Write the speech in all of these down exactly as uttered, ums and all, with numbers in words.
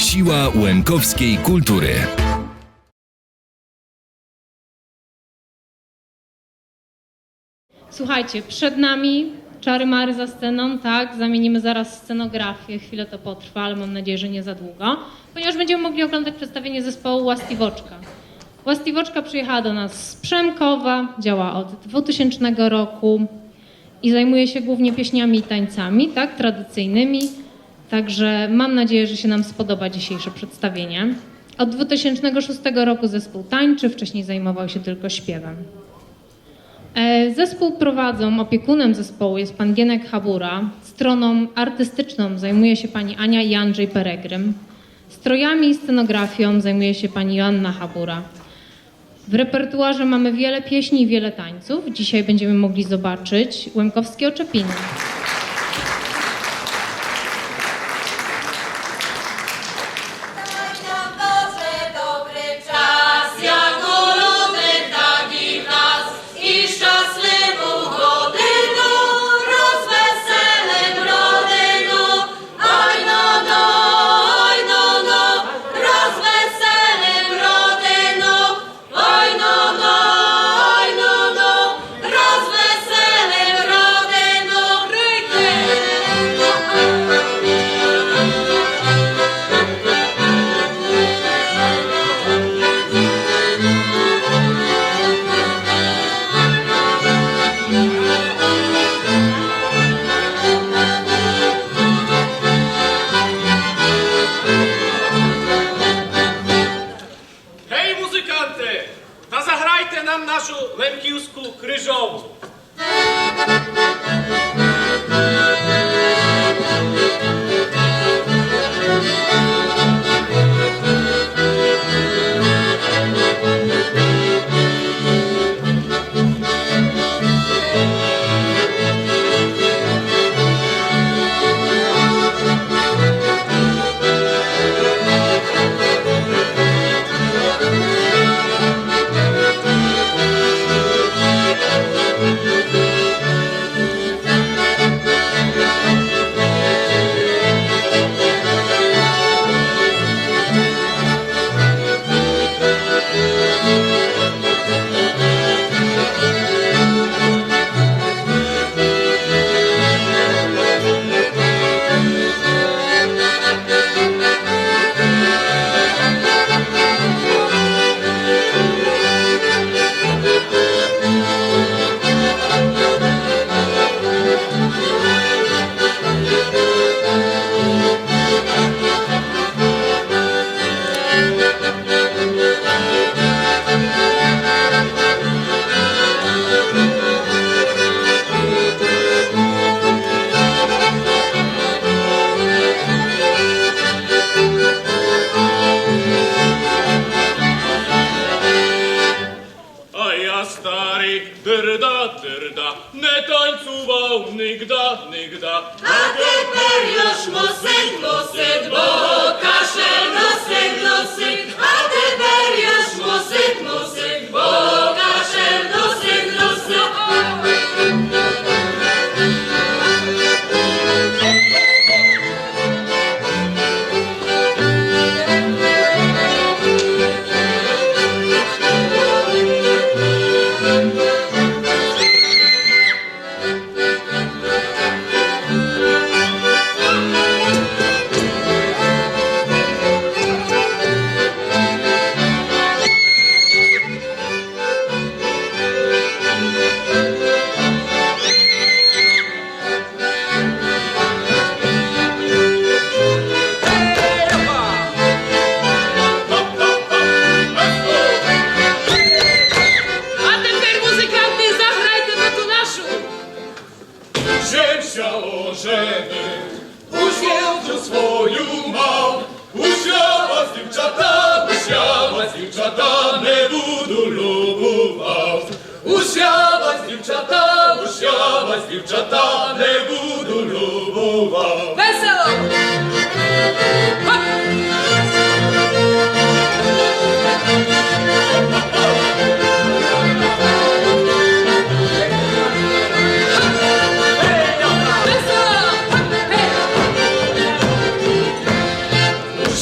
Siła łemkowskiej kultury. Słuchajcie, przed nami czary mary za sceną, tak, zamienimy zaraz scenografię, chwilę to potrwa, ale mam nadzieję, że nie za długo, ponieważ będziemy mogli oglądać przedstawienie zespołu Łastiwoczka. Łastiwoczka przyjechała do nas z Przemkowa, działa od dwutysięcznego roku i zajmuje się głównie pieśniami i tańcami, tak, tradycyjnymi. Także mam nadzieję, że się nam spodoba dzisiejsze przedstawienie. Od dwutysięcznego szóstego roku zespół tańczy, wcześniej zajmował się tylko śpiewem. E, zespół prowadzą, opiekunem zespołu jest pan Gienek Habura, stroną artystyczną zajmuje się pani Ania i Andrzej Peregrym, strojami i scenografią zajmuje się pani Joanna Habura. W repertuarze mamy wiele pieśni i wiele tańców. Dzisiaj będziemy mogli zobaczyć łemkowskie oczepiny. Гей, музыканты! Та заграйте нам нашу лемківску крижову. А я старый дырда, дырда, не танцював нигда, нигда. А тепер йож мусит, мусит, бо кашель дусит, дусит. А тепер йож мусит, мусит, бо кашель дусит, дусит. А тепер, музыканты, заграйте на ту нашу. Жем ся оженив, уж дівку свою мав, уж я вас, дівчата, уж я вас, дівчата, не буду любовав. Уж я вас, дівчата, уж я вас, дівчата, не буду любовав. Весело! Гоп! Весело! Гоп!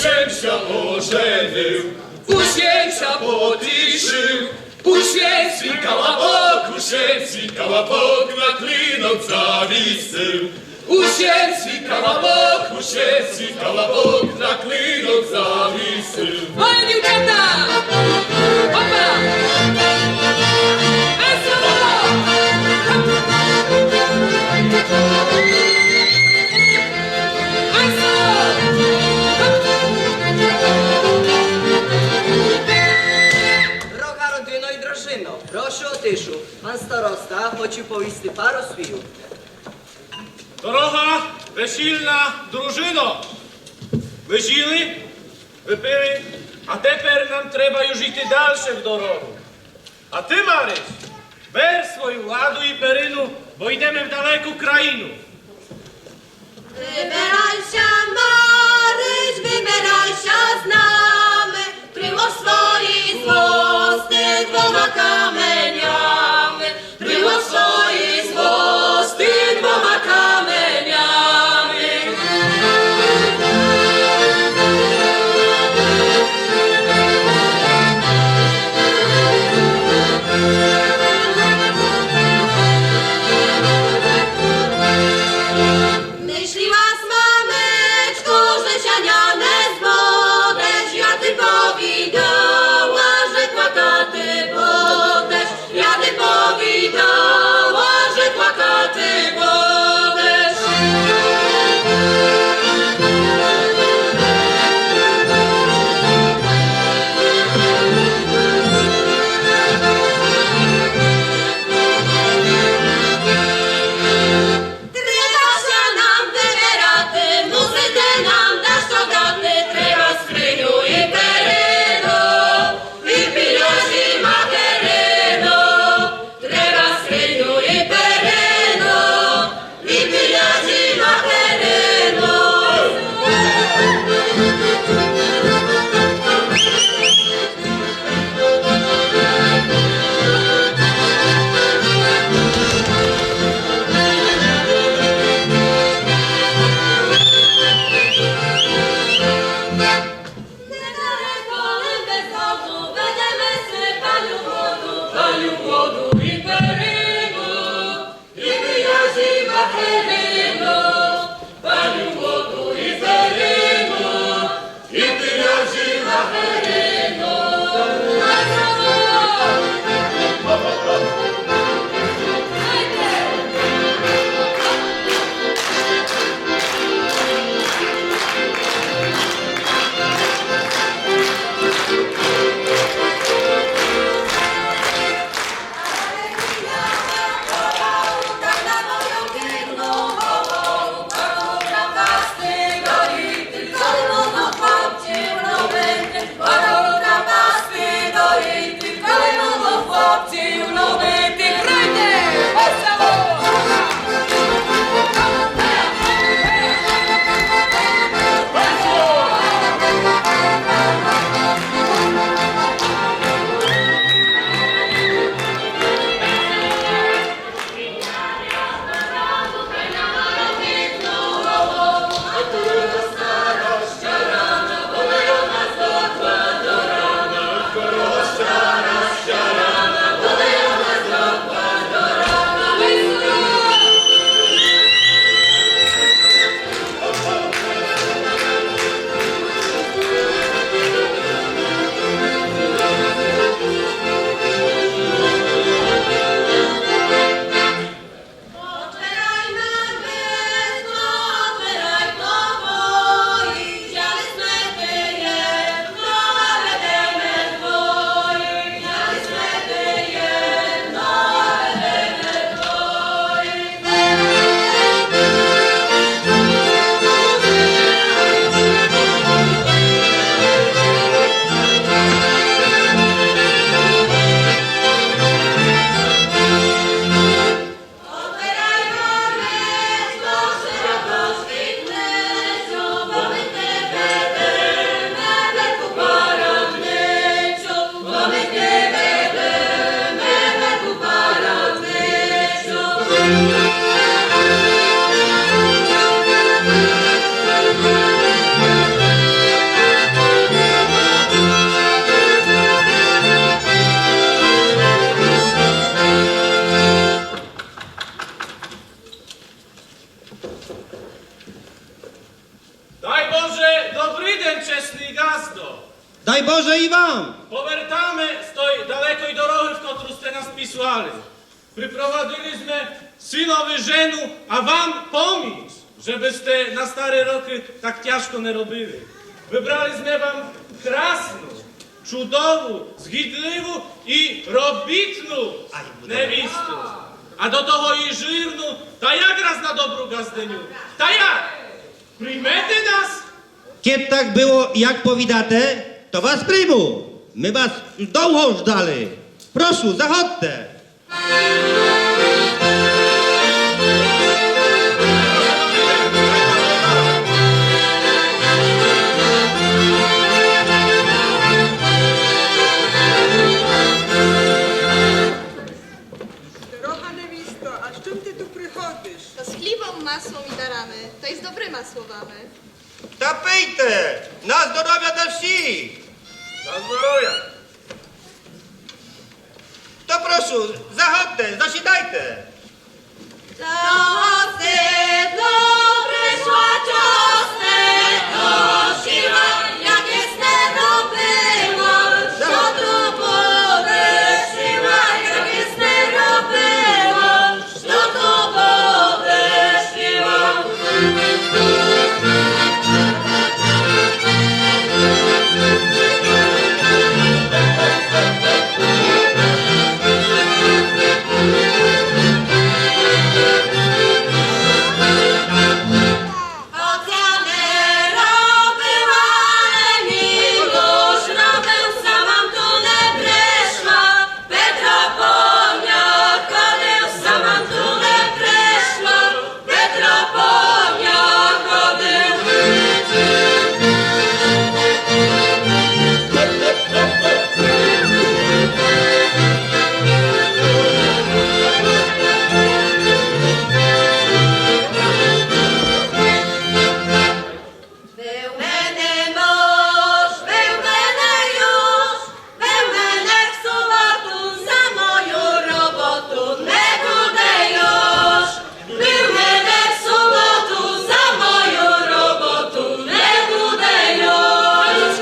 Гей! Колобок у сенці, колобок на клинок зависив. У сенці колобок, у сенці колобок на клинок зависив. Ой, дівчата! Опа! Весело! Весело! Дорога родино і дружино, прошу о тишу. Пан староста хоче повісти пару свою. Дорога весільна дружино. Весіли, выпили, а тепер нам треба юж іти дальше в дорогу. А ты, Марич, бер свою ладу і перину, бо йдеме в далеку країну. Выберай ся, Марич, выберай ся з нами, прилож свої з мости двома каменями, прилож свої з мости двома каменями. Мыслила сь, мамечко, же ся ня не збудеш, я ти повідала, же плакати будеш, я ти повідала, же плакати будеш. Треба ся нам выберати, Добрый ден, чесный ґаздо! Дай Боже і вам! Повертаме з той далекой дорогы, в котру сте нас післали. Припровадили зме сыновы жену, а вам поміч, жебы сте на стары рокы так тяжко не робили. Выбрали зме вам красну, чудову, згідливу і робітну невісту. А до того і жирну, та якраз на добру ґаздыню. Та як? Приймете нас? Кед так было, як повідате, то вас прийму. Мы вас уж довго ждали. Прошу, заходте. Дорога невісто, а з чым ты ту приходиш? З хлібом, маслом і дарами, та й з добрыма словами. Та пийте, на здоровя та всі! На здоровя! То прошу, заходте, засідайте. Та гоститно пришла, чо сте дошила, як єсте робила, што ту будеш їла, як єсте робила. Петро по ня ходив. Быв у мене муж, быв у мене юж, быв у мене в суботу, за мою роботу не буде юж. Быв у мене в суботу, за мою роботу не буде юж.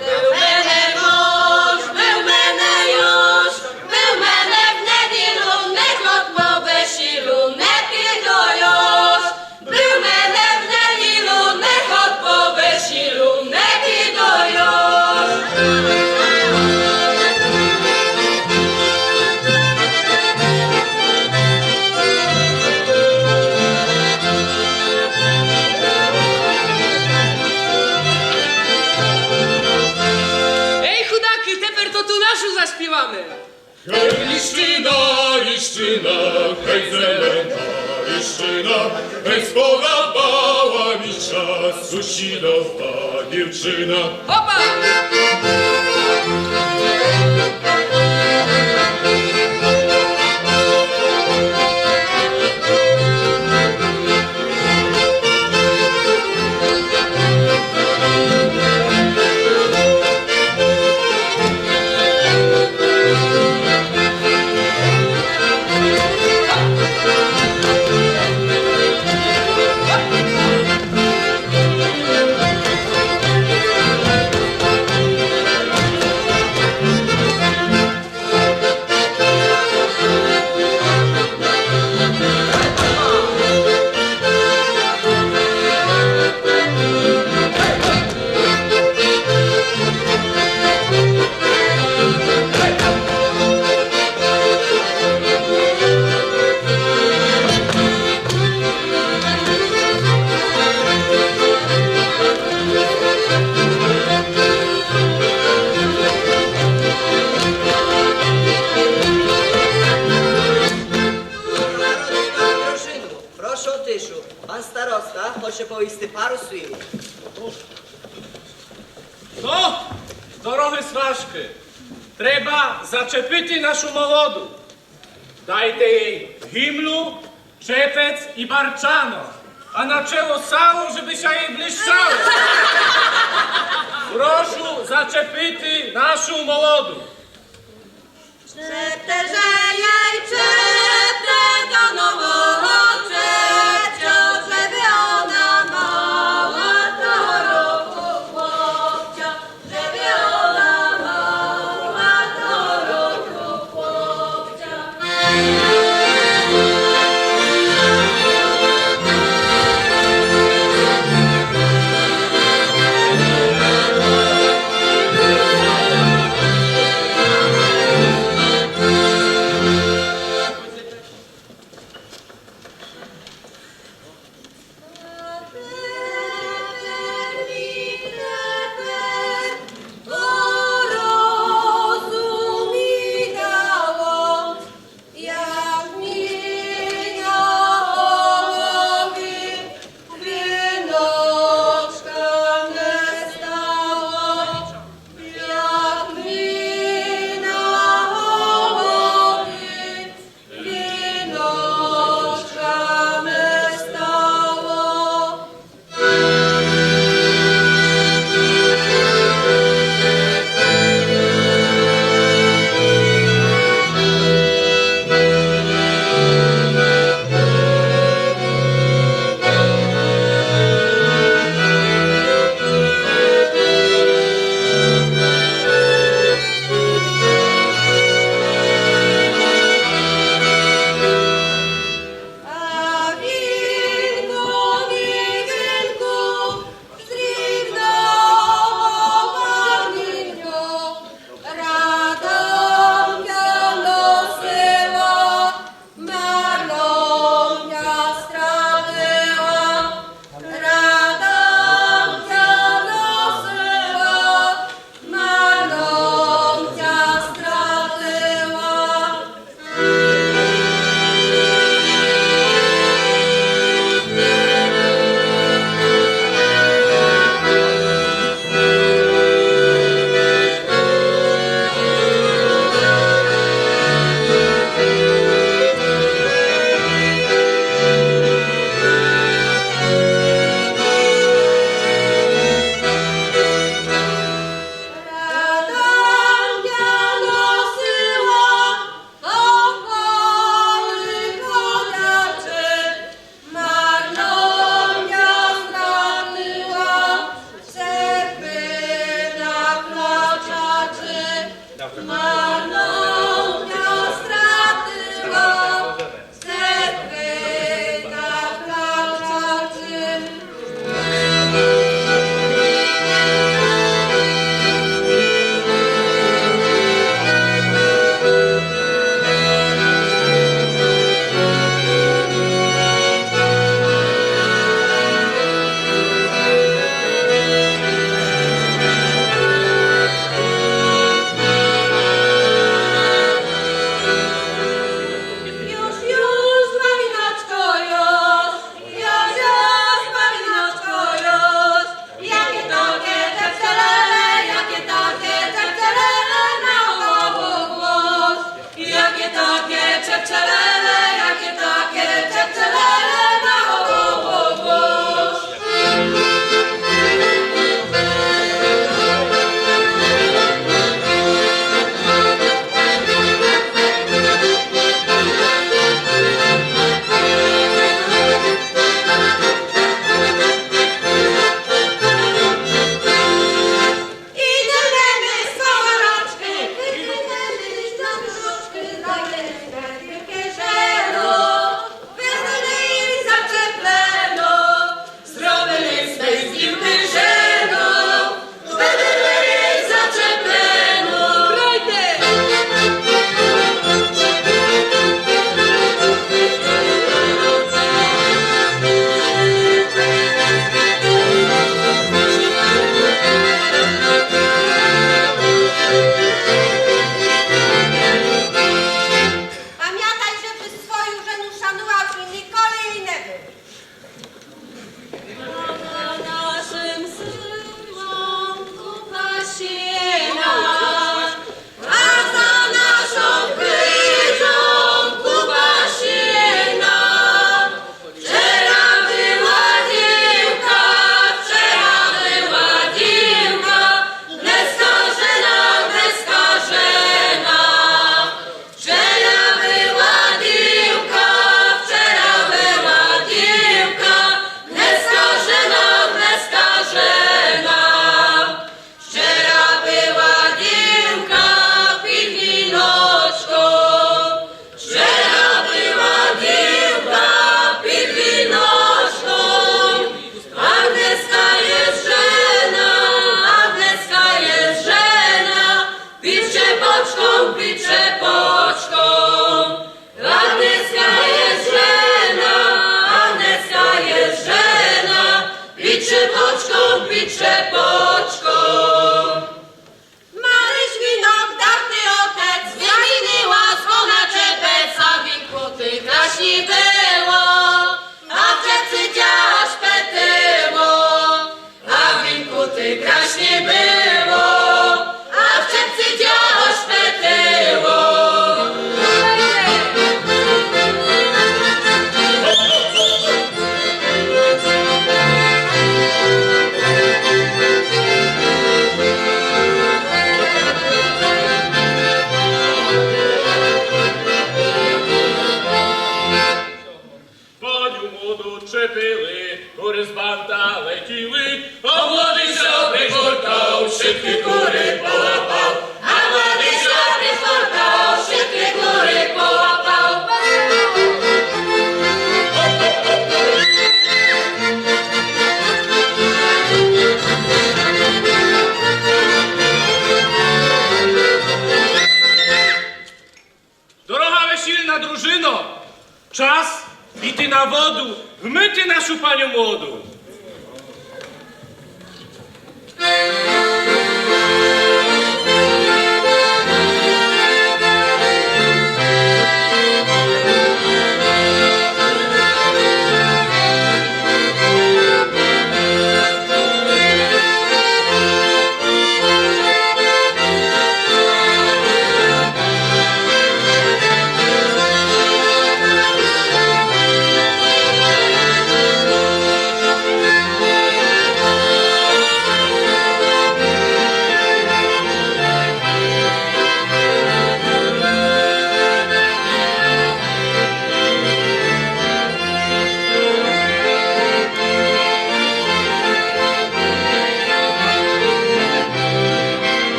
Быв у мене муж, быв у мене юж, быв у мене в неділю, не ход по весілю, не піду юж. Быв у мене в неділю, не ход по весілю, не піду юж. Ей, худакы, тепер то ту нашу заспіваме. Гей, ліщина, ліщина, гей, зелена ліщина, гей, сподобала ми ся сусідова дівчина. Опа! Прошу о тишу. Пан староста хоче повісти пару слів. Но, дорогы сважкы, треба зачепити нашу молоду. Дайте єй гімлю, чепец і барчано, а на чело сало, жебы ся єй блищало. Прошу зачепити нашу молоду. Чепте же єй, чепте до нового чепця, же би она мала того року хлопця, же би она мала того року хлопця. Під шепочком. Малый свинок дав ти отец, замінила свого на чепец, а вінку ти красні было, а в чепці тя аж петило. А вінку ти красні было, а в чепці тя аж петило. Паню моду чепили, куры з банта летіли, а младый ся пришпортав, вшыткы куры полапав, а младый ся пришпортав, вшыткы куры полапав. Дорога весільна дружино, час іти на воду, вмыти нашу паню моду.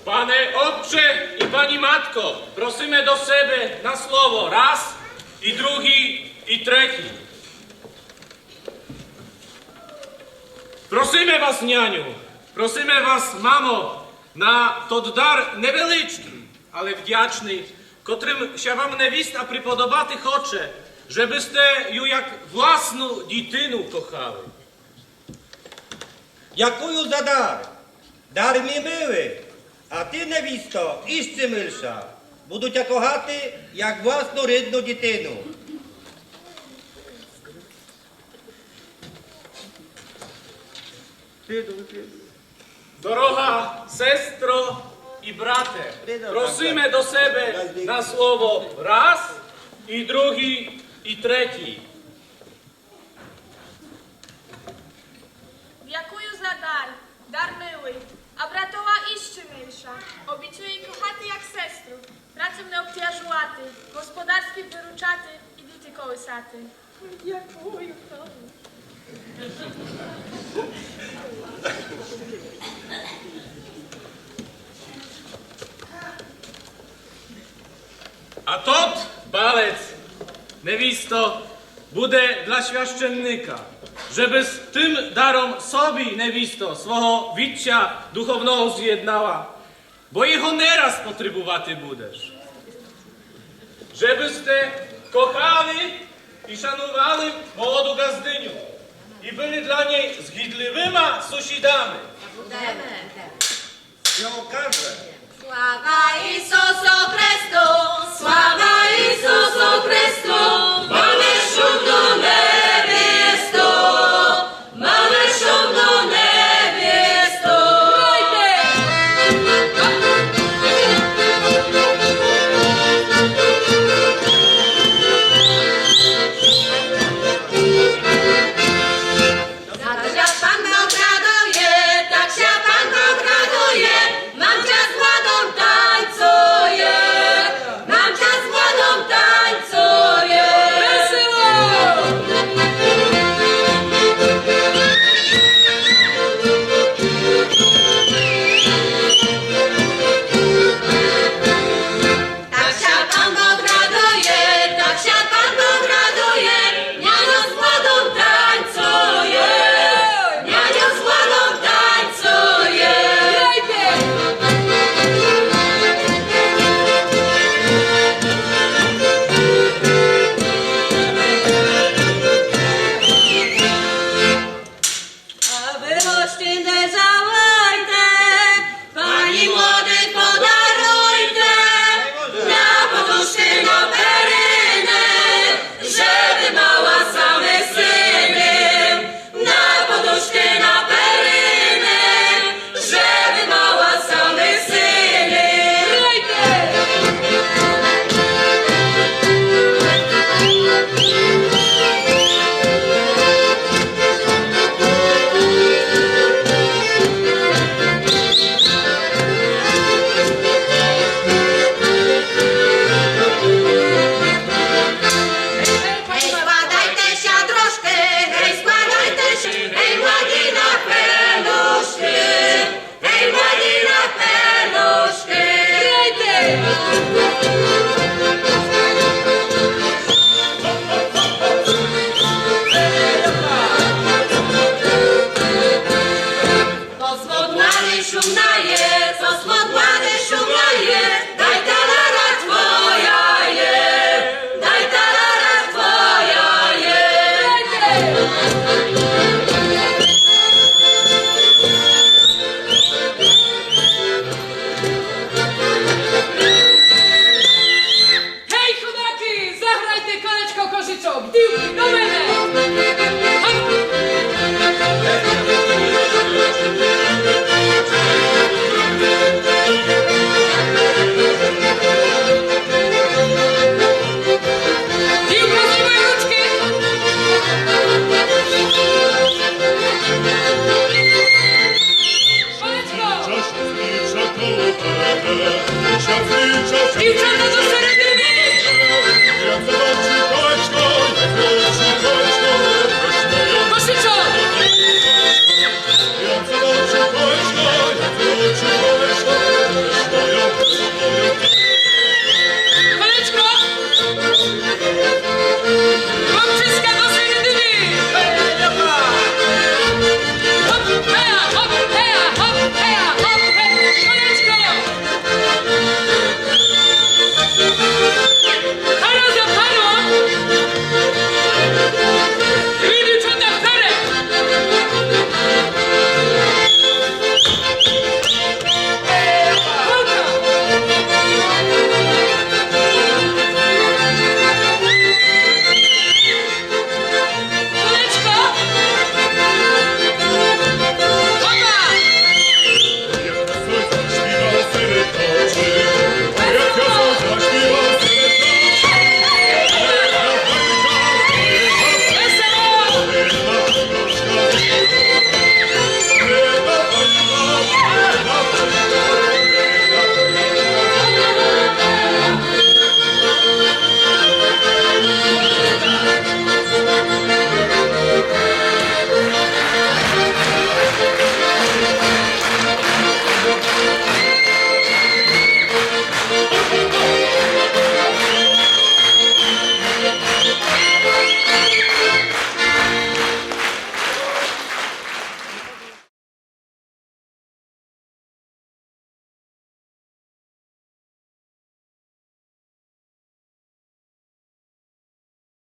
Пане отче і пані матко, просиме до себе на слово раз, і другый, і третій. Просиме вас, няню, просиме вас, мамо, на тот дар невеличкый, але вдячный, котрым ся вам невіста приподобати хоче, жебы сте ю як власну дітину кохали. Дякую за дар. Дар мій милый, а ты, невісто, іщи милша. Буду тя кохати, як власну рідну дітину. Дорога сестро, І, брате, просиме до себе на слово раз, і другый, і третій. Дякую за дар, дар милый, а братова іщи милша. Обіцює кохати як сестру, працем не обтяжувати, господарськым выручати і діти колисати. Дякую тобі. А тот балец, невісто, буде для священника, жебыс тым даром собі, невісто, свого вітця духовного зєднала, бо його не раз потребувати будеш. Жебы сте кохали і шанували молоду ґаздыню і были для ней згідливыма сусідами. Будеме. Сьо каже. Слава Ісусу Христу! Слава Ісусу Христу! Маме шумну невісту! Маме шумну невісту! Так ся Пан Бог радує, так ся Пан Бог радує, мамця з владом танцює, мамця з владом танцює. Весело! Так ся Пан Бог радує, так ся Пан Бог радує, няньо з владом танцює, няньо з владом танцює. А вы гостинь не жалуйте, пані молодій подаруйте, на подушкы, на перины, жебы мала саме сины, на подушкы, на перины, жебы мала саме сины. Гей, складайте ся трошкы, гей, складайте ся, гей, младі на пелюшкы, гей, младі на пелюшкы. Грайте!